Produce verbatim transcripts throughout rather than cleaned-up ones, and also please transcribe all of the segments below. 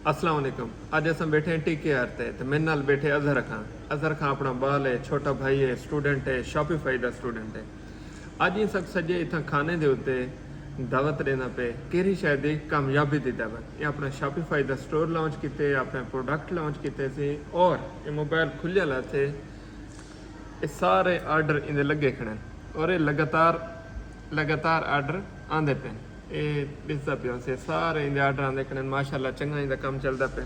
السلام علیکم۔ اڄ اساں ٻیٹھے ہیں ٹی کے آر تے، تے میرے نال ٻیٹھے اظہر خان۔ اظہر خان اپݨا ٻال ہے، چھوٹا بھائی ہے، اسٹوڈنٹ ہے، شاپیفائی دا اسٹوڈنٹ ہے۔ اڄ ہی ساکوں سڄے اتھاں کھانے دے اتے دعوت ݙیندا پئے۔ کیڑھی شے دی؟ کامیابی دی دعوت۔ اے اپݨا شاپیفائی دا سٹور لانچ کیتے، اپݨے پروڈکٹ لانچ کیتے سی، اور اے موبائل کھلیل ہتھے، اے سارے آرڈر ایندے لڳے کھڑن، اور اے لگاتار لگاتار آرڈر آندے پئن۔ اے ݙسدا پیا ہوسے، سارے ایندے آرڈر آندے کھڑن، ماشاءاللہ چنڳا ایندا کم چلدا پئے۔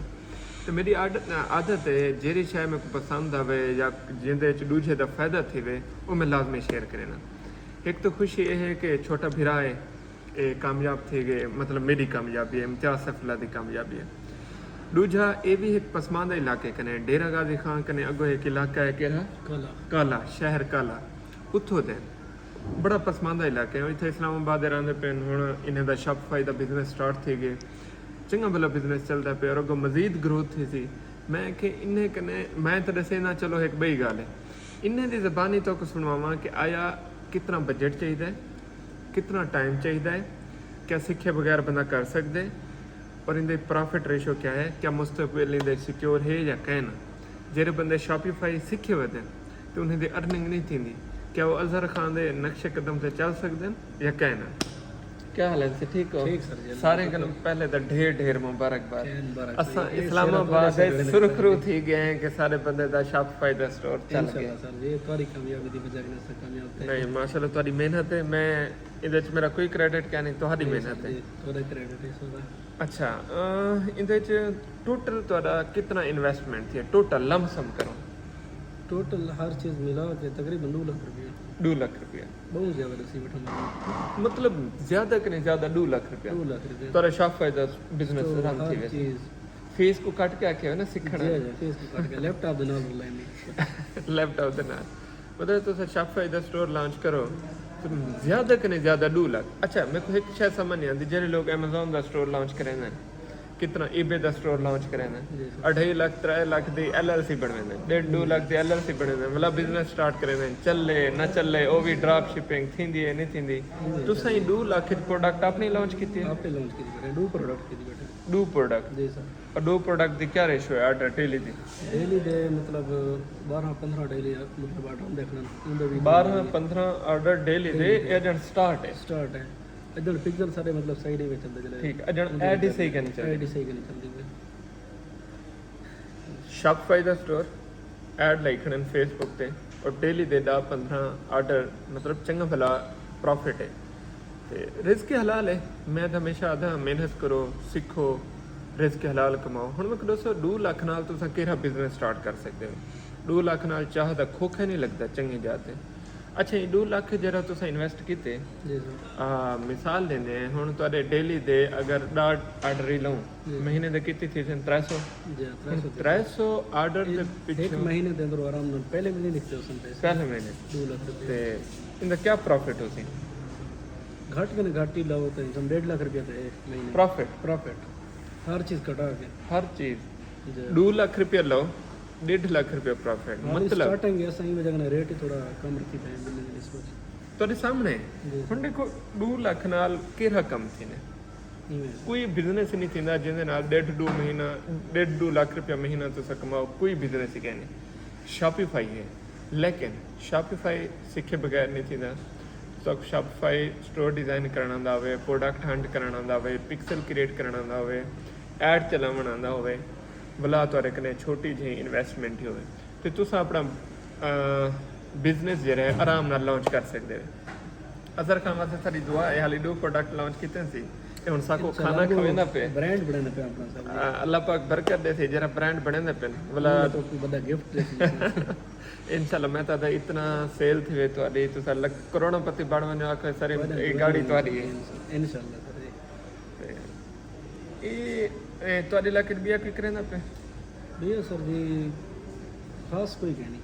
تے میݙی عاد- عادت ہے، جیڑھی شے میکوں پسند آوے یا جیندے وچ ݙوجھے دا فائدہ تھیوے، او میں لازمی شیئر کرینداں۔ ہک تاں خوشی اے ہے کہ چھوٹا بھرا ہے، اے کامیاب تھی ڳئے، مطلب میݙی کامیابی ہے، امتیاز سیف اللہ دی کامیابی ہے۔ ݙوجھا اے وی ہک پسماندہ علاقے کنے، ڈیرہ غازی خان کنے اڳوں ہک علاقہ ہے، کیڑھا؟ کالا۔ کالا، شہر کالا، اتھوں دے۔ بڑا پسماندہ علاقہ ہے۔ اتھے اسلام آباد دے رہندے پئن، ہݨ انہیں دا شاپیفائی دا بزنس سٹارٹ تھی ڳئے، چنڳا بھلا بزنس چلدا پئے اور اڳوں مزید گروتھ تھیسی۔ میں کہ انہیں کنے، میں تاں ݙسیندا، چلو ہک ٻئی ڳالھ ہے، انہیں دی زبانی تہاکوں سݨواواں کہ آیا کتنا بجٹ چاہیدا ہے، کتنا ٹائم چاہیدا ہے، کیا سکھے بغیر بندہ کر سڳدے، اور ایندے پرافٹ ریشو کیا ہے، کیا مستقبل ایندے سیکیور ہے یا کائنا؟ جیڑھے بندے شاپیفائی سکھے ودن تے انہیں دی ارننگ نہیں تھیندی، کیا وہ اظہر خان دے نقش قدم تے چل سڳدن یا کائنا؟ کیا حال ہے سر، ٹھیک ہو؟ ٹھیک سر جی، اللہ سارے کا کنوں شکر۔ پہلے تاں ڈھیر ڈھیر مبارکباد۔ خیر مبارک۔ اساں اے اسلام شعر آباد تھوڑا سا دے گھڑے سرخرو لگے۔ تھی ڳئے ہیں کہ سارے بندے دا شاپیفائی دا سٹور چل ڳئے۔ انشاءاللہ سر جی، اے تہاݙی کامیابی دی وجہ کنے سر کامیاب تھئے۔ نہیں، ماشاءاللہ، تہاݙی محنت ہے۔ میں ایندے وچ میرا کوئی کریڈٹ کائنی، تہاݙی نہیں سر محنت ہے۔ جی، تہاݙا کریڈٹ ہے سارا۔ اچھا، اہ، ایندے وچ ٹوٹل تہاݙا کتنا انویسٹمنٹ تھی ہے؟ ٹوٹل لم سم کرو۔ ٹوٹل ہر چیز ملا کے تقریباً ݙو لکھ روپیہ۔ ݙو لکھ روپیہ۔ بہت زیادہ ݙسی بیٹھا میں۔ مطلب زیادہ کنے زیادہ ݙو لکھ روپیہ۔ ݙو لکھ روپیہ۔ تہاݙا شاپیفائی دا بزنس سٹور، رن ہر تھی ویسی۔ چیز۔ فیس کوں کٹ کے آکھیا ہوئے نا سکھݨ جی، آلے۔ جی، فیس کوں کٹ کے لیپ ٹاپ دے نال لائنی۔ لیپ ٹاپ دے نال۔ مطلب تساں شاپیفائی دا سٹور لانچ کرو، تے زیادہ کنے زیادہ ݙو لکھ۔ اچھا، میکوں ہک شے سمجھ نہیں آندی، جیڑھے لوک ایمیزون دا سٹور لانچ کریندن، کتنا ای بے دا سٹور لانچ کریندن، جی سر۔ اڈھائی لکھ، ترے لکھ دی ایل ایل سی بݨویندن، ݙیڈھ ݙو لکھ دی ایل ایل سی بݨویندن، مطلب بزنس سٹارٹ کریندن، چلے نہ چلے، او وی ڈراپ شپنگ تھیندی ہے نہیں تھیندی۔ جی سر۔ تساں ہی ݙو لکھ وچ پروڈکٹ اپݨی لانچ کیتی ہے؟ آپ نے لانچ کیتی بیٹھے، ݙو پروڈکٹ کیتی بیٹھے۔ ݙو پروڈکٹ۔ جی سر۔ اور ݙو پروڈکٹ دی کیا ریشو ہے آرڈر ڈیلی دی؟ ڈیلی دے مطلب بارہاں پندرہ ڈیلی مطلب آرڈر ݙیکھݨا، اون دے وی ݙیلی۔ بارہاں پندرہ آرڈر ڈیلی دے، ڈیلی دے۔ اے جݨ سٹارٹ ہے۔ سٹارٹ ہے۔ اڄݨ پکسل سارے مطلب صحیح نہیں چلدے جلے۔ ٹھیک، اڄݨ اون دے ایڈ ہی وی صحیح کائنی چلدی۔ ایڈ ہی صحیح کائنی چلدی پئی۔ شاپیفائی دا سٹور، ایڈ لائی کھڑن فیس بک تے، اور ڈیلی دے ݙاہ پندرہ آرڈر، مطلب چنڳا بھلا پرافٹ ہے۔ تے رزق حلال ہے۔ میں تاں ہمیشہ آہداں محنت کرو، سکھو، رزق حلال کماؤ۔ ہݨ میکوں ݙسو، ݙو لکھ نال تساں کیڑھا بزنس سٹارٹ کر سڳدے ہو؟ ݙو لکھ نال چاہ دا کھوکھا نہیں لڳدا چنڳی جاہ تے۔ اچھا، اے ݙو لکھ جیڑھا تساں انویسٹ کیتے، جی سر۔ آ، مثال ݙیندے ہیں، ہݨ تہاݙے ڈیلی دے اگر ݙاہ آرڈر ہی لوں، جی۔ مہینے دے کتنے تھیسن؟ ترے سو۔ جی، ترے سو ہݨ تھیسن۔ ترے سو آرڈر دے ہک پچھوں مہینے دے اندر آرام نال پہلے مہینے نکتے ہوسن پیسے۔ پہلے مہینے۔ ݙو لکھ روپے۔ تے ایندا کیا پرافٹ ہوسی؟ گھٹ کنے گھٹ ہی لاؤ تے کم ݙیڈھ لکھ روپیہ تے ہے مہینے۔ پرافٹ؟ پرافٹ۔ ہر چیز کٹا کے۔ ہر چیز؟ جی۔ ݙو لکھ روپیہ لاؤ، ݙیڈھ لکھ روپیہ پرافٹ۔ ہاں، مطلب سٹارٹنگ ہے، اساں ایں وجہ کنے ریٹ ہی تھوڑا کم رکھی پئے ہیں بندے دی نسبت۔ تہاݙے سامݨے؟ جی۔ ہݨ ݙیکھو، ݙو لکھ نال کیڑھا کم تھیندے؟ ایویں۔ کوئی بزنس نہیں تھیندا جیندے نال ݙیڈھ ݙو مہینہ، ݙیڈھ ݙو لکھ روپیہ مہینہ تساں کماؤ، کوئی بزنس ہی کائنی۔ شاپیفائی ہے، لیکن شاپیفائی سکھے بغیر نہیں تھیندا۔ تہاکوں شاپیفائی سٹور ڈیزائن کرݨ آندا ہووے، پروڈکٹ ہنٹ کرݨ آندا ہووے، پکسل کریئیٹ کرݨ آندا ہووے، ایڈ چلاوݨ آندا ہووے، ولا تہاݙے کنے چھوٹی جہی انویسٹمنٹ ہی ہووے، تے تساں اپݨا، آ، بزنس جیڑھا ہے آرام نال لانچ کر سڳدے ہو۔ اظہر خان واسطے ساݙی دعا ہے، حالی ݙو پروڈکٹ لانچ کیتے سی، تے ہݨ ساکوں انشاءاللہ کھانا کھویندا پئے۔ برانڈ بݨیندا پئے اپݨا سب۔ آ، اللہ پاک برکت ݙیسی، جیڑھا برانڈ بݨیندے پئن۔ ولا اللہ تہاکوں وݙا گفٹ ݙیسی۔ انشاءاللہ، میں تہاݙا اتنا سیل تھیوے تہاݙی، تساں لکھ، کروڑاں پتی بݨ ونڄو، آکھو سر، تہاݙے اے گاڑی تہاݙی ہے۔ انشاءاللہ سر۔ تے اے، اے تہاݙے علاقے وچ ٻیا کوئی کریندا پئے؟ ٻیا سر جی، خاص کوئی کائنی۔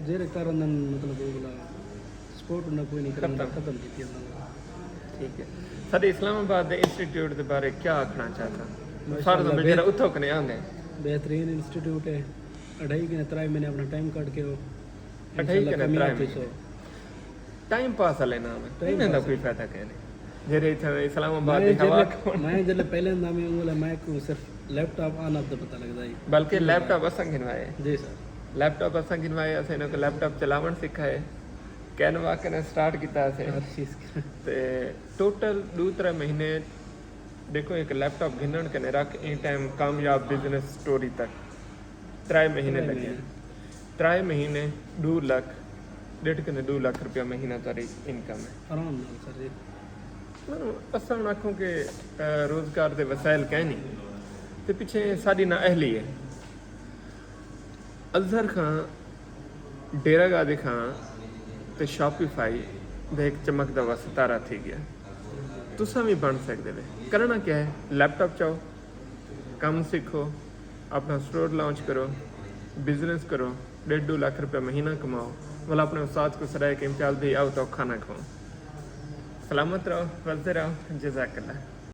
جیڑھے کر اندن، مطلب، او والا سپورٹ انہاں کوئی نہیں کریندا، ختم۔ ختم کیتی انہاں۔ ٹھیک ہے۔ ساݙے اسلام آباد دے انسٹیٹیوٹ دے بارے کیا آکھݨا چاہتا؟ ماشاءاللہ، فرض میں جیڑھا اتھوں کنے آندے۔ بہترین انسٹیٹیوٹ ہے۔ اڈھائی کنے ترائے مہینے اپݨا ٹائم کڈھ کے او۔ اڈھائی انشاءاللہ کنے کامیاب ترائے تھیسو۔ مہینے۔ ٹائم پاس والے نام ہے۔ ٹائم انہاں دا پاس کوئی ہے۔ فائدہ کائنی۔ جیڑھے اتھاں اسلام آباد میں دی ہوا جیڑھے، کون؟ میں جیڑھے پہلے نام ہے، اوں ویلے میں کوں صرف لیپ ٹاپ آن آف دا پتہ لڳدا ہے۔ بلکہ لیپ ٹاپ اساں گھنوائے۔ جی سر۔ لیپ ٹاپ اساں گھنوائے، اساں انہاں کوں لیپ ٹاپ چلاوݨ سکھائے، کینوا کنے سٹارٹ کیتا اسیں۔ ہر چیز کا۔ تے ٹوٹل ݙو ترے مہینے، ݙیکھو، ہک لیپ ٹاپ گھنݨ کنے رکھ ایں ٹائم کامیاب بزنس سٹوری تک ترائے مہینے لڳے۔ ترائے مہینے ݙو لکھ، ݙیڈھ کنے ݙو لکھ روپیہ مہینہ تہاݙی انکم ہے۔ آرام نال سر جی۔ مطلب، اساں ہݨ آکھوں کہ روزگار دے وسائل کائنی، تے پچھے ساݙی نااہلی ہے۔ اظہر خان، ڈیرہ غازی خان تے شاپیفائی دے ہک چمکدا وا ستارہ تھی ڳیا۔ تساں وی بݨ سڳدے وے۔ کرݨا کیا ہے؟ لیپ ٹاپ چاؤ، کم سکھو، اپݨا سٹور لانچ کرو، بزنس کرو، ݙیڈھ ݙو لکھ روپے مہینہ کماؤ، ولا اپݨے استاد کوں سݙائے کہ امتیاز بھئی آؤ تہاکوں کھانا کھواؤں۔ سلامت رہو، وسدے رہو، جزاک اللہ۔